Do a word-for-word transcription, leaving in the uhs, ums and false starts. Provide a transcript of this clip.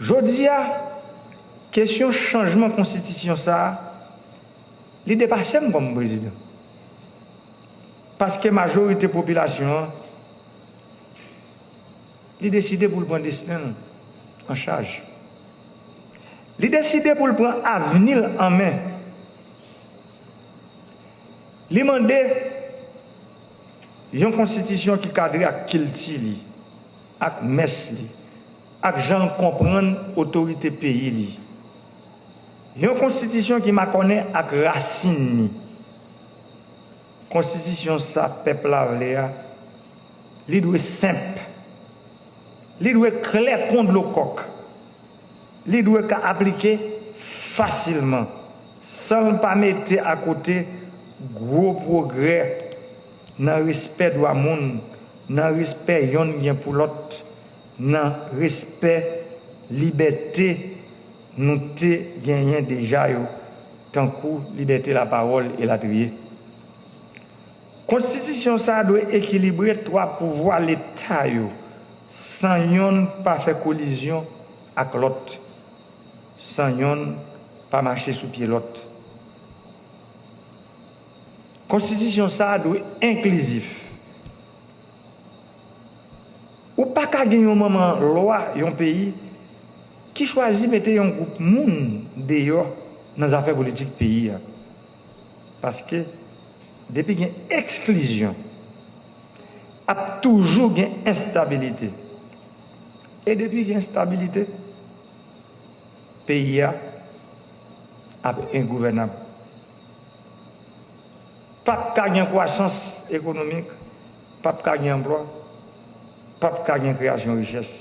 Jodi a, kesyon chanjman konstitisyon sa a, li depase m kòm prezidan. Paske majorite popilasyon an, li deside pou l pran desten l an chaj. Li deside pou l pran avni l an men. Li mande yon konstitisyon ki kadre ak kilti li, ak mès li, ak jan l konprann otorite peyi li. Yon konstitisyon ki makònen ak rasin li. Konstitisyon sa pèp la vle a, li dwe senp. Li dwe klè kon dlo kòk. Li dwe ka aplike fasilman, san l pa mete akote gwo pwogrè nan respè dwa moun, nan respè yonn gen pou lòt, nan respè libète nou te genyen deja yo, tankou libète lapawòl, elatriye. Konstitisyon sa a dwe ekilibre twa pouvwa Leta yo, san yonn pa fè kolizyon ak lòt, san yonn pa mache sou pye lòt. Konstitisyon sa a dwe enklizif. Ou pa ka gen yon manman lwa yon peyi ki chwazi mete yon gwoup moun deyò nan zafè politik peyi a. Paske depi gen eksklizyon, ap toujou gen enstabilite. E depi gen enstabilite, peyi a ap engouvènab. P ap ka gen kwasans ekonomik, p ap ka gen anplwa, p ap ka gen kreyasyon richès.